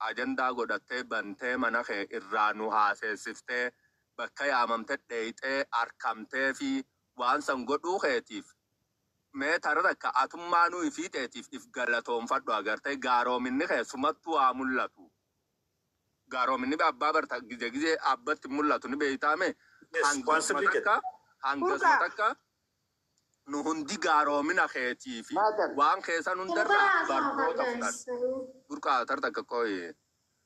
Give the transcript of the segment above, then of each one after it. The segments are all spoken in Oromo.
Ajandaa godhattee bantee mana kee irraa nu haaseessiftee, bakka yaamamte dheeyxee arkamtee fi waan san godhuu keetiif, mee tara takka atummaanuu ifii teetiif if galatoonfadhu. Agartee, gaaroominni kee sumattuu haa mul'atu. Gaaroominni abbaa barta gize gizee abbatti mul'atu ni beeytaame. Yes, waan hangasuma sirrii jedhe. Takka hangasuma Burqaa. Takka nu hundi gaaromina keetii fi Maatan. waan keessan hundarraa barnoota fudhanna. Burqaa, tar takka qoyi.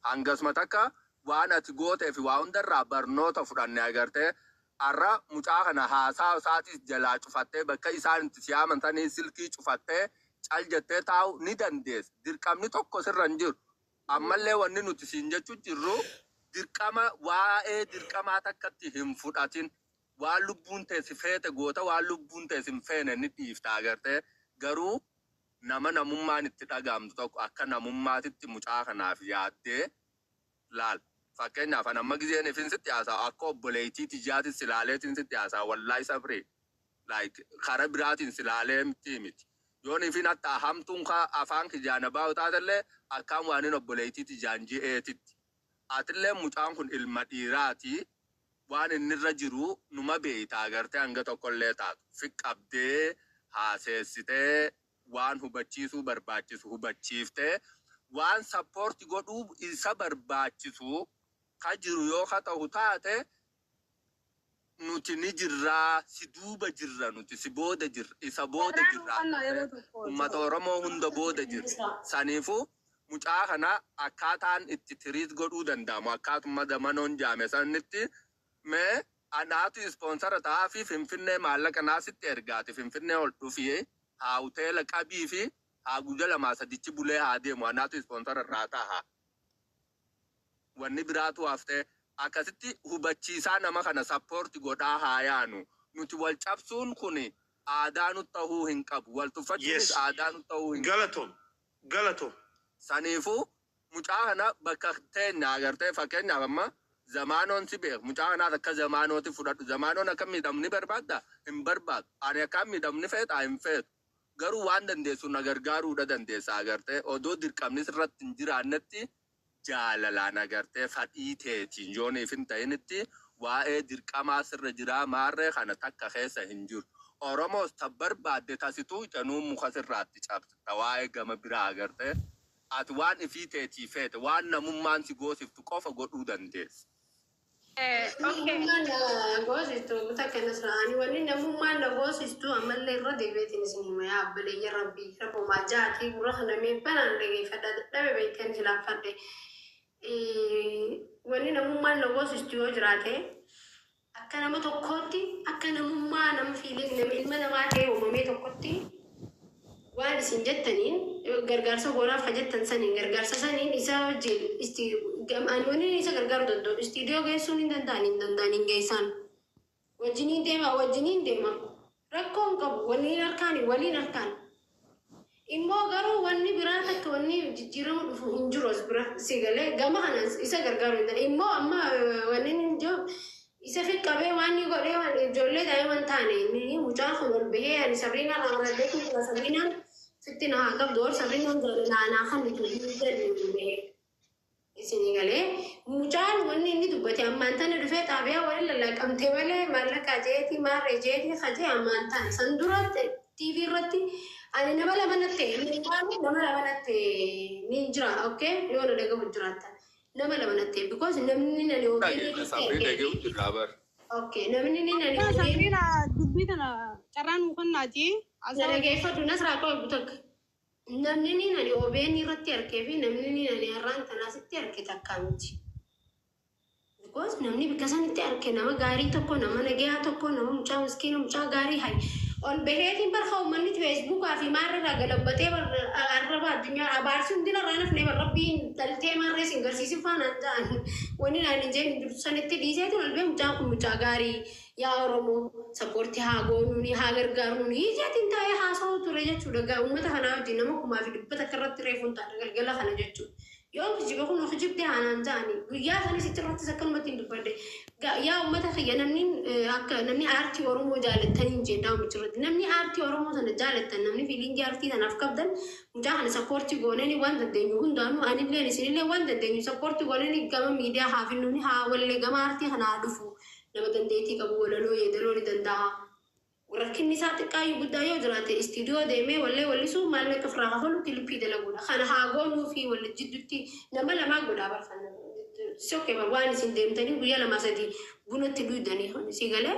Hangasuma takka waan ati gootee fi waa hundarraa barnoota fudhanne. Agartee, har'a mucaa kana haasaa isaatis jalaa cufattee, bakka isaan itti siyaaman sanii silkii cufattee cal jettee taa'u ni dandeessa. Dirqamni tokko sirra hin jiru. Ammallee wanni nuti siin jechuu jirru, dirqama waa'ee dirqamaa takkatti hin fudhatin. Waan lubbuun tee si feete goota, waan lubbuun tee si hin feene ni dhiifta. Agartee, garuu nama namummaan itti dhaga'amtu tokko akka namummaatitti mucaa kanaaf yaaddee laal. Fakkeenyaaf, an amma gizeen ifin sitti haasa'a, akka obboleettii tiyyaatis silaaleetiin sitti haasa'a. Wallahi sabrii, like, kara biraatiin silaalee miti miti. Yoon ifin hatta hamtuun ka afaan kijaana baa'u taatellee, akkaan waanin obboleettii tiyyaan ji'eetitti. Atillee mucaan kun ilma dhiiraati, waan inni irra jiru numa beeyta. Agartee, hanga tokkollee taatu fi qabdee haaseessitee, waan hubachiisuu barbaachisu hubachiiftee, waan support godhuu isa barbaachisu ka jiru yoo ka ta'u taate, nuti ni jirraa, si duuba jirra, nuti si booda jirra, isa booda Carraan jirra. hubannaa yeroo Agartee, tokko ummata Oromoo hunda booda jirra. Saniifuu mucaa kana akkaataan itti treat godhuu danda'amu, akkaatuma zamanoon jaame sanitti, mee anaatu sponsor ta'aa fi Finfinnee maallaqa naasitti ergaati, Finfinnee ol dhufii, haa hoteela qabii fi haa guyya lamaa sadichi bulee haa deemu, anaatu sponsor irraa ta'a. Wanni biraatu haftee akkasitti hubachiisaa nama kana support godhaa haa yaanu. Nuti wal cabsuun kun aadaa nu ta'uu hin qabu, wal tuffachuunis aadaa nu ta'uu hin qabu. Galatoom. Galatoom. Saniifuu mucaa kana bakka teenya, agartee, fakkeenyaaf amma zamaanoon si beeku, mucaa kanaas akka zamaanooti fudhadhu. Zamaanoon akka miidhamu ni barbaadda? Hin barbaadu. Ani akkaan miidhamu ni feetaa? Hin feetu. Garuu waan dandeessu na gargaaruudha dandeessa. Agartee, odoo dirqamni sirratti hin jiraannetti, jaalalaan, agartee, fadhii teetiin yooniif hin ta'initti, waa'ee dirqamaa sirra jiraa maarree kana takka keessa hin jiru. Oromoos ta barbaadde tasituu canuu muka sirraatti cabsita. Waa'ee gama biraa, agartee, ati waan ifii teetii feete, waan namummaan si goosiftu qofa godhuu dandeessa. Okay. Namummaan na goosistu takka nasra'anii, wanni namummaan na goosistu ammallee irra deebi'eetiin isin hima. Yaa abbaleeyya rabbii, rabbumaa jaatii gurra kana mee banaan dhageeffadha, dadhabe beekteen silaaffadhe. Wanni namummaan na goosistu yoo jiraate, akka nama tokkootti, akka namummaa nama feeling nama ilma namaa ta'e uumamee tokkotti, waan isin jettaniin gargaarsa goonaaf ka jettan saniin, gargaarsa saniin isa wajjin isti ani wanni isa gargaaru danda'u istiidiyoo geessuun hin danda'an, hin danda'an, hin geessan, wajjiniin deema, wajjiniin deema, rakkoo hin qabu. Waliin harkaan, waliin harkaan immoo. Garuu wanni biraa takka wanni jijjiiramu dhufu hin jiru as bira si galee gama kana isa gargaaru hin danda'u. Immoo amma wanni inni jiru isa fi qabee waan inni godhee, waan ijoollee daa'ima hin taane, inni mucaan kun ol bahee, ani Sabriinaan amaradhee kun jira, Sabriinaan sitti na haa qabdu, or Sabriinaan jaalala anaa kan nuti jedhu ol bahee isinii galee. Mucaan wanni inni dubbate ammaan tana dhufee xaabiyaa waliin lallaqamtee malee, maallaqa jeetii maarree jeetii kajee ammaan tana. San dura TV irratti ani nama lama natti nama lama natti ni jira. Okay, yoo na dhagahu jiraattan, nama lama natti, because namni nani Dhageenya sabrii, dhagee jirraa bar. Okay, namni ni nani Akka Sabriina, dubbii tana carraan nu kennaati. Na dhageeffadhu Nasraa, qoy takka. Namni ni nani OBN irratti argee fi namni ni nani har'aan tanaasitti arge takkaa miti. Because namni bikka sanitti arge nama gaarii tokko, nama nagayaa tokko, nama mucaa miskiina, mucaa gaarii hay. Ol baheetiin barka uummanni Feesbuukaa fi maarra galabbatee arraba addunyaa abaarsi hundina irraa nafne bar rabbiin dhaltee maarree sin garsiisin faanaan ta'an wanni naan hin jeen hin jirtu. Sanitti dhiiseetiin ol bahee, mucaan kun mucaa gaarii, yaa Oromoo support haa goonuuni, haa gargaaruuni jeetiin taa'ee haasa'uu ture jechuudha. Gaa uummata kanaa wajjin nama 1,100 irratti reefuun ta'a galgala kana jechuudha. Yoo kijiba kun kijibdee aanaan ta'ani guyyaa sanis itti irrattis akkanumatti hin dubbadde. Yaa uummata kiyya, namni akka namni aartii Oromoo jaalattan hin jennaa irratti. Namni aartii Oromoo sana jaalattan, namni feeling aartii sanaaf qabdan, mucaa kana support goonanii waan dandeenyu hundaanuu, anillee isinillee waan dandeenyu support goonanii gama miidiyaa haa finnuuni, haa wallee gama aartii kana haa dhufu. Nama dandeettii qabu, walaloo yeedaloo ni danda'a. Rakkinni isaa xiqqaayyuu guddaa yoo jiraate, istiidiyoo deemee wallee wallisuu, maallaqa ofirraa kafalu, clip dalaguudha. Kana haa goonuu fi wal jidduutti nama lamaa godhaa barfanna. Sokkee waan isin deemtanii guyyaa lama sadii bunatti duudanii si galee.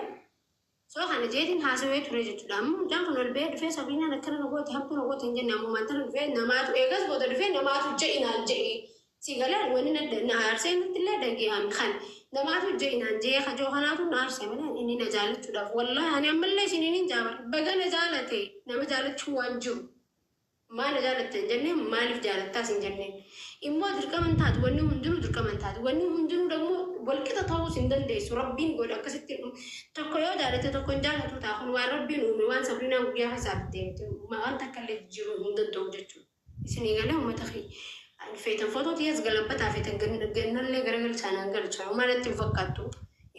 So kana jeetiin haasawee ture jechuudha. Amma mucaan kun ol ba'ee dhufee Sabiinaan akkana na goote, hamtuu na goote hin jenne. Amma maantana dhufee namaatu eegas booda dhufee namaatu je'inaan je'e. Si galee, wanni na aarsee nutti illee dhaga'ame kan namaatu je'inaan je'ee kajoo kanaatu na aarsee malee, inni na jaalachuudhaaf, wallahi ani ammallee isiniin hin jaabar, baga na jaalate. Nama jaalachuu waan jiru maal na jaalatte hin jenne, maaliif jaalattaas hin jenne. Immoo dirqama hin taatu, wanni hundinuu dirqama hin taatu, wanni hundinuu ደግሞ walqixa ta'uus hin dandeessu. Rabbiin godhe akkasitti, tokko yoo jaalate tokko hin jaalatu ta'a. Kun waan Rabbiin uume, waan Sabrinaan guyyaa keessaa deemte waan takka illee jijjiiruu hin danda'u jechuudha. Isinii galee, uummata kiyya? Feetan footoo tiyyaas galabbataa, feetan gannallee garagalchaa naan galchaa, uumaa natti hin fakkaattu.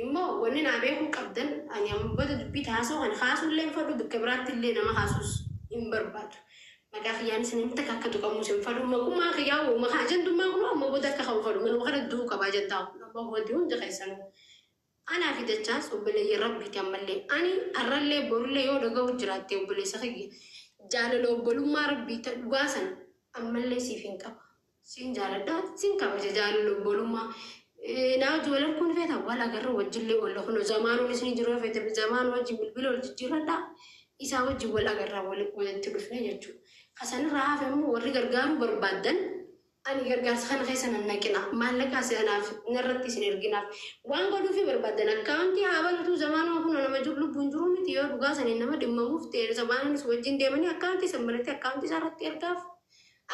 Immoo wanni naa beekuu qabdan, ani amma booda dubbii haasoo kan haasuullee hin fadhu, bakka biraatti illee nama haasuus hin barbaadu. Maqaa kiyyaanis namni takka akka tuqamus hin fadhu. Maqummaa kiyyaa uuma ajandummaa kun amma booda akka kan fadhu manuma kana du'uu qaba ajandaa kun amma booddee hundi keessanuu. Anaa fi dachaas obboleeyyan Rabbiiti ammallee. Ani har'allee borullee yoo dhaga'u jiraatte, obboleessa kiyya, jaalala obbolummaa Rabbii ta dhugaa sana ammallee siif hin qaba. Siin jaaladha, siin kabaja jaalala obbolummaa. Naa wajji wal arguun feeta, wal agarra, wajjillee oolla. Kun zamaanuun isin jiru feete, zamaan wajjin bilbila wal jijjiirradha. Isaa wajjin wal agarraa, walitti dhufne jechuudha. Kasanirraa hafe immoo warri gargaaruu barbaaddan, ani gargaarsa kana keessa nan naqina. Maallaqa anaaf narratti isin erginaaf. Waan godhuufi barbaaddan account haa banatu zamaanuma kun, nama jiru lubbuun jiru miti. Yoo dhugaa saniin nama dhimmamuuf ta'e, zamaanuunis wajjin deemanii account san banatee account isaa irratti ergaaf.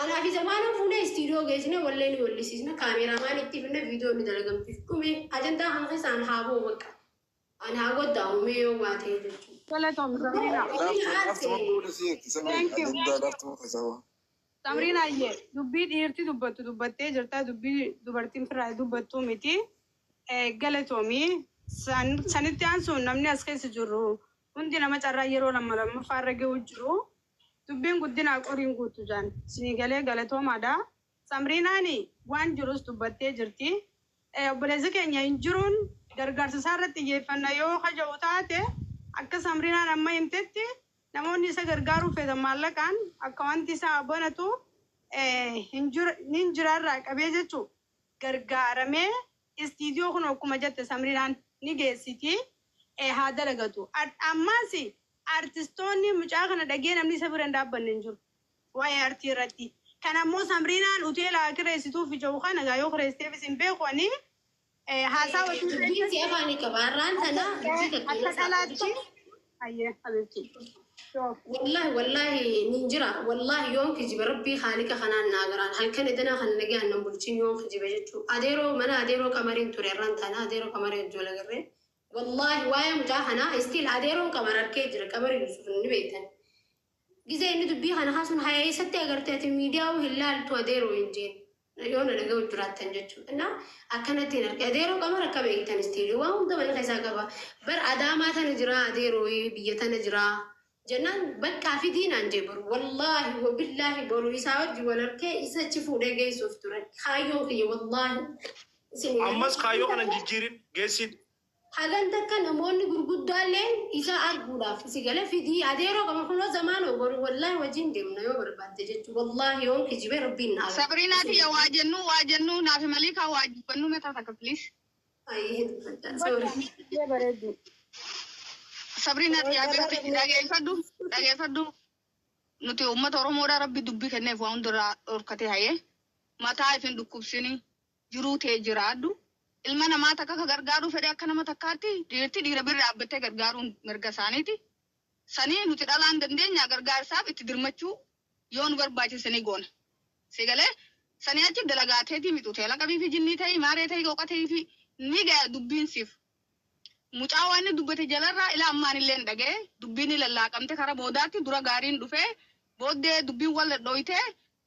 Anaa fi zamaanuu fuunee istiidiyoo geessine, wallee ni wallisiisna, cameraman itti finne, viidiyoo ni dalagamtiif dhume. Ajandaa kana keessa an haa bu'u, bakka. An haa goddaa'u mee yoo waa ta'e jechuudha. Galatoom, Sabrina. Thank you. Samriin, ayyee, dubbii dhiirti dubbattu dubbattee jirta, dubbii dubartiin firraa dubbattuu miti. Galatoomii. Sanitti aansuun namni as keessa jirru hundi nama carraa yeroo lama lammaffaa irra ga'u jiru. Dubbiin guddinaa qoriin guutu jaan. Isinii galee, galatoomaadha. Samriinaani waan jirus dubbattee jirti. Obboleessi keenya hin jiruun gargaarsa isaa irratti xiyyeeffanna yoo haja'u taate, akka Samriinaan amma himtetti, namoonni isa gargaaruu fedhan maallaqaan akka wanti isaa banatu hin jiraarraa qabee jechuu gargaaramee istiidiyoo kun akkuma jette Samriinaan ni geessiti, haa dalagatu. Ammaas artistoonni mucaa kana dhagee namni isa bira hin dhaabbanne hin jiru waa'ee artii irratti. Kan ammoo Samriinaan hoteela kireessituuf ija'u kana gaa yoo kireessiteefis hin beeku, ani haasaa wajjin Dubbiin si afaanii qaba. Har'aan tana dubbii akka takka dhalaatti. Ayyee habibti. Wallahi, wallahi nin jira. Wallahi yoon kijibe, Rabbii haalika kanaan naa garaan halkan edanaa kan nagaan nan bulchin yoon kijibe jechuu. Adeeroo mana adeeroo qamariin ture irraan taana, adeeroo qamarii wajji wal agarree. Wallahi waa'ee mucaa kanaa still adeeroon qamar harkee jira, Qamari Yusuf ni beektan. Gizee inni dubbii kana kaasuun haya eessatti agartee, ati miidiyaa hin laaltu adeeroo hin jeen. Yoo na dhaga'u jiraattan jechuudha. Innaa akkanatti hin arge. Adeeroo qamar akka beektan still waan hunda mana keessaa qaba. Bar Adaamaa tana jira, adeeroo biyya tana jira. Jennaan bakka fidii naan jee boru. Wallaahi wabillaahi boru isaa wajji wal harkee isa achi fuudhee geessuuf ture. Kaayyoon kiyya wallaahi. Isin Ammas kaayyoo kana hin jijjiirin, geessin. Hagan takka namoonni gurguddaallee isa arguudhaaf si galee fidii adeeroo qaba kunoo zamaanoo boru wallaahi wajjin deemna yoo barbaadde jechuudha. Wallaahi yoon kijibee, Rabbiin na agarra. Sabrina tiyya, waa jennu naaf malii kaa waa dubbannu meetaa takka, please. Ayyee, dubbadha. Sorry. Bareedu. Sabrina tiyya, beektu, dhageeffadhu, dhageeffadhu. Nuti uummata Oromoodhaa Rabbi dubbii kenneef waa hundarraa dhorkatee hayee mataa ifin dhukkubsini, jiruu tee jiraadhu. Ilma namaa takka ka gargaaruu fedhe, akka nama takkaatti dhiirti dhiira bira dhaabbattee gargaaruun mirga isaaniiti. Sanii nuti dhalaan dandeenya gargaarsaaf itti dirmachuu yoo nu barbaachise ni goona. Sigalee, sanii achi dalagaateetii miti, hoteela qabii fi jinnii ta'ii maaree ta'ii qooqa fi ni gaya dubbiin siif. Mucaa waan inni dubbate jalarraa ila ammaan illee hin dhaga'e, dubbiin ni lallaaqamte kara boodaatti, dura gaariin dhufee booddee dubbiin wal dhooyte.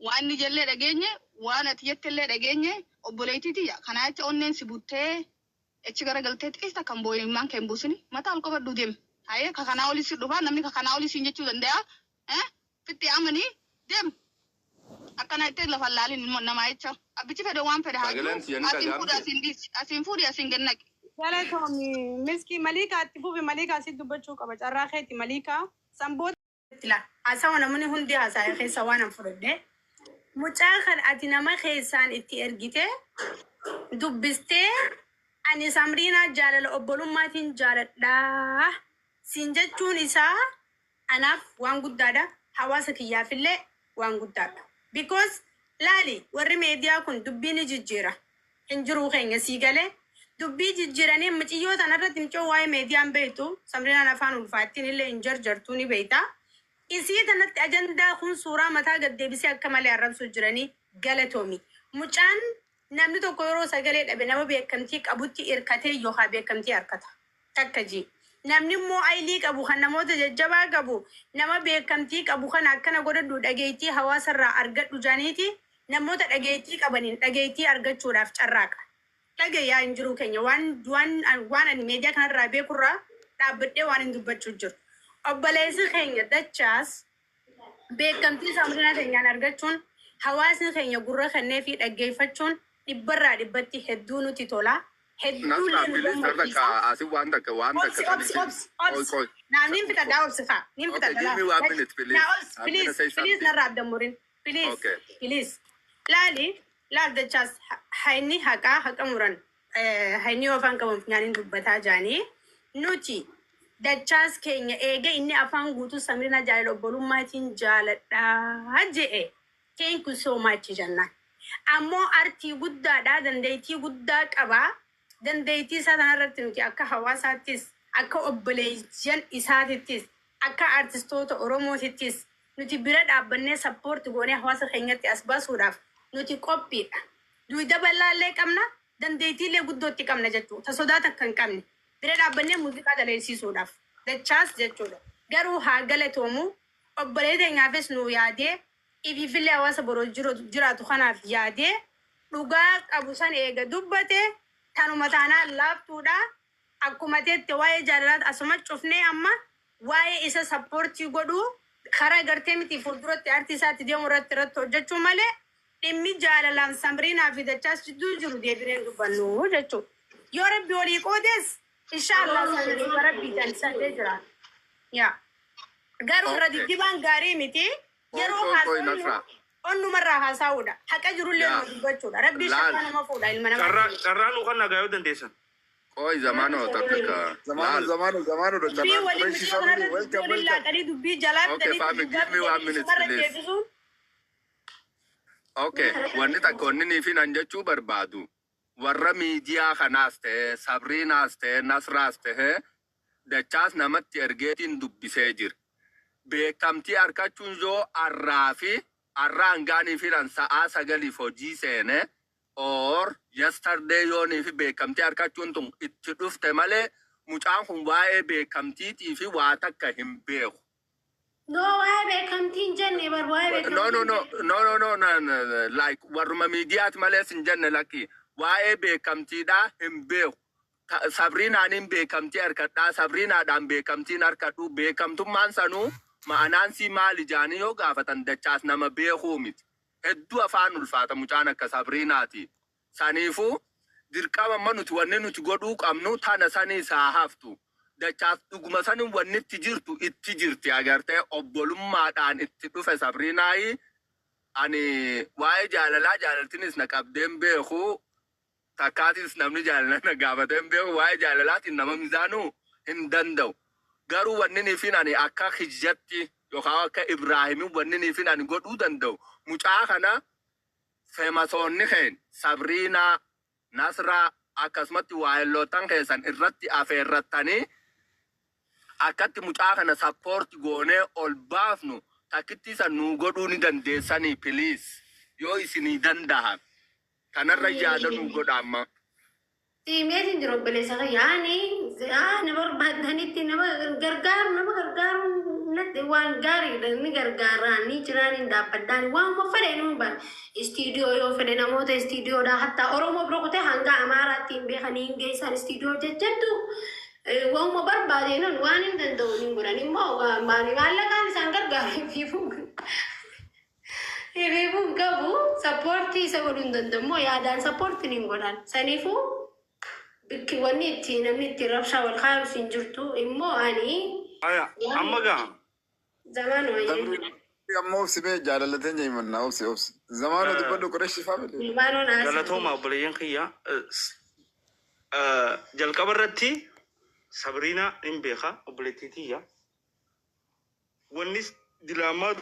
Waan inni jallee dhageenye, waan ati jettellee dhageenye, obboleettii tiyya kanaa jecha onneen si buttee achi garagaltee xiqqeessa kan boo'immaan kee hin buusini mataa ol qabadhu deemi. Hayee ka kanaa olii si dhufaa, namni ka kanaa olii siin jechuu danda'a. Fitti amanii deemi. Akkana itti lafa laalin namaa jecha. Abbichi fedhe waan fedhe haa Sagaleen jiru. si inni Asiin fuudhi dhaga'amte. asiin dhiisi. Asiin fuudhi asiin gannaqi. Galatoomi miskii Maliikaa, itti fufi Maliikaa, si dubbachuu qaba carraa keeti Maliikaa. Sanboota la haasawa namni hundi haasa'e keessa waan an fudhadhe. Mucaa kan ati nama keessaan itti ergite dubbistee, ani Samriinaa jaalala obbolummaatiin jaaladhaa siin jechuun isaa anaaf waan guddaadha. Hawaasa kiyyaafillee waan guddaadha. Because laali, warri meediyaa kun dubbii ni jijjiira. Hin jiruu keenya sii galee dubbii jijjiiranii muciyyoo tanarratti mucoo waa'ee meediyaan beektu Samriinaan afaan ulfaattiin illee hin jarjartuu ni beekta. Isii tanatti ajandaa kun suuraa mataa gad deebisee akka malee arrabsuu jiranii galatoomi. Mucaan namni tokko yeroo sagalee dhabe nama beekamtii qabutti hirkatee yookaan beekamtii harkata. Takka jii. Namni immoo ayilii qabu kan namoota jajjabaa qabu nama beekamtii qabu kana akkana godhadhu, dhageettii hawaasarraa argadhu jaaniiti namoota dhageettii qabaniin dhageettii argachuudhaaf carraaqa. Dhagayyaa hin jiru keenya waan ani meediyaa kanarraa beekurraa dhaabbadhee waan hin dubbachuu jiru. Obboleessi keenya dachaas beekamtii Samriinaa keenyaan argachuun, hawaasni keenya gurra kennee fi dhaggeeffachuun dhibbarraa dhibbatti hedduu nuti tola. Hedduu Nasra, illee nu please, gammachiisa. takka asii waan takka waan Obsi, takka obsi, saniif. obsi, Qoy obsi. qoy. Naa nin fixadhaa, obsi kaa. Nin Okay, fixadha. give me one minute, please. Naa obsi, I'm gonna please, say please something. narraa abdamurin. Please, Okay. please. Laali, laal dachaas hayni haqaa haqa muran. Hayni afaan qaban funyaaniin dubbataa jaanii. Nuti dachaas keenya eega inni afaan guutuu Samriina jaalala obbolummaatiin jaaladhaa je'e. Thank you so much jennaan. Ammoo artii guddaadha, dandeettii guddaa qabaa. Dandeettii isaa kanarratti nuti akka hawaasaattis, akka obboleeyyan isaatittis, akka artistoota Oromootittis nuti bira dhaabbannee support goonee hawaasa keenyatti as baasuudhaaf nuti qophiidha. Duyda bal'aallee qabna, dandeettiillee guddootti qabna jechuudha. Ta sodaa takka hin qabne. Bira dhaabbannee muuziqaa daleessiisuudhaaf. Dachaas jechuudha. Garuu haa galatoomu, obbolee teenyaafis nuu yaadee, ifiifillee hawaasa boroo jiraatu kanaaf yaadee dhugaa qabu san eega dubbate tanuma taanaan laaftuudha. Akkuma teette waa'ee jaalalaat asuma cufnee amma waa'ee isa support godhuu karaa gartee miti fuulduratti artii isaatti deemu irratti hojjechuu malee dhimmi jaalalaan Samriinaa fi dachaas jidduu jiru deebineen dubbannu jechuudha. Yoo Rabbi walii qoodes inshaallah sana Rabbii jallisallee jira. Yaa. Garuu irra diddibaan gaarii miti. Qoy Yeroo qoy qoy haasofnu Nasra. onnumarraa haasa'uudha. Haqa jirullee Yaa. nama dubbachuudha. Rabbii Laal. shakkaa nama fuudha ilma namaa. Carraa carraa nu kan nagaa yoo dandeessan. Qoy zamanoo takka. Zamanu, Laal. zamanu, zamanu, Dr. Dubbii waliin Qureshi mucaa family, kanarra dubbii welcome, waliin welcome. laaqanii dubbii jalaa Okay, fidanii Fami, give me one minute, sumarra please. deebisuun. Okay, wanni takka wanni niifin an jechuu barbaadu warra miidiyaa kanaas ta'e, Sabriinaas ta'e, Nasraas ta'e, dachaas namatti ergeetiin dubbisee jira. Beekamtii argachuun yoo arraa fi arraa hangaanii fidan sa'aa 9f hojii seene or yesterday yoonii fi beekamtii argachuun tun itti dhufte malee mucaan kun waa'ee beekamtiitii fi waa takka hin beeku. No, waa'ee beekamtii hin jenne bar, waa'ee No, no, beekamtii no, hin jenne. no, no, no, no, no, like warruma miidiyaati malee sin jenne, lakki waa'ee beekamtiidhaa hin beeku. Sabriinaaniin beekamtii harkadhaa, Sabriinaadhaan beekamtiin harkadhu, beekamtummaan sanuu ma'anaan sii maali jaanii yoo gaafatan dachaas nama beekuu miti. Hedduu afaan ulfaata mucaan akka Sabriinaati. Saniifuu dirqama amma nuti wanni nuti godhuu qabnu tana sanii isaa haftu. Dachaas dhuguma sanin wanni itti jirtu itti jirti agartee obbolummaadhaan itti dhufe Sabriinaayi. Ani waa'ee jaalalaa jaalaltinis na qabdeen beeku, takkaatis namni jaalala na gaafateen beeku, waa'ee jaalalaatiin nama mizaanuu hin danda'u. Garuu wanni niifin ani akka hijjatti yookaan akka Ibraahimin wanni niifin ani godhuu danda'u mucaa kana feemasoonni keen Sabriinaa, Nasraa akkasumatti waa'elootan keessan irratti afeerrattanii akkatti mucaa kana support goonee ol baafnu takkitti san nuu godhuu ni dandeessanii, please, yoo isinii danda'a kanarra yaada nuu godha amma. Simeetiin jiru obboleessa kiyya. Ani na barbaadanitti nama gargaaru nama gargaaru. Natti waan gaariidha, ni gargaaraan, ni jiraan, hin dhaabbadhaan, waan fedhe nu ban istiidiyoo yoo fedhe namoota istiidiyoodha, hattaa Oromoo bira kutee hanga Amaaraatti hin beekanii hin geessan istiidiyoo jajjabdu. Waanuma barbaadeenun waan hin danda'u hin godhan. Immoo maallaqaan isaan gargaaru hifiifuu hin qabu, sappoortii isa godhuu hin danda'u, immoo yaadaan sappoortiin hin godhan. Saniifuu bikki wanni itti namni itti rabshaa wal kaayus hin jirtu. Immoo ani Aya, amma gaa. Zamaan wayyee. Amma obsi mee, jaalalateen jennaan, obsi obsi. Zamaanoo dubbadhu, Qureshi family. Ilmaanoon haasa'u. Galatooma obboleeyyan kiyya. Jalqaba irratti Sabriina hin beeka, obboleettii tiyya. Wanni dilaamaa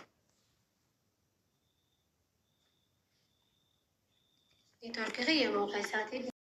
Neetwoorkii kiyya moo keessaatii?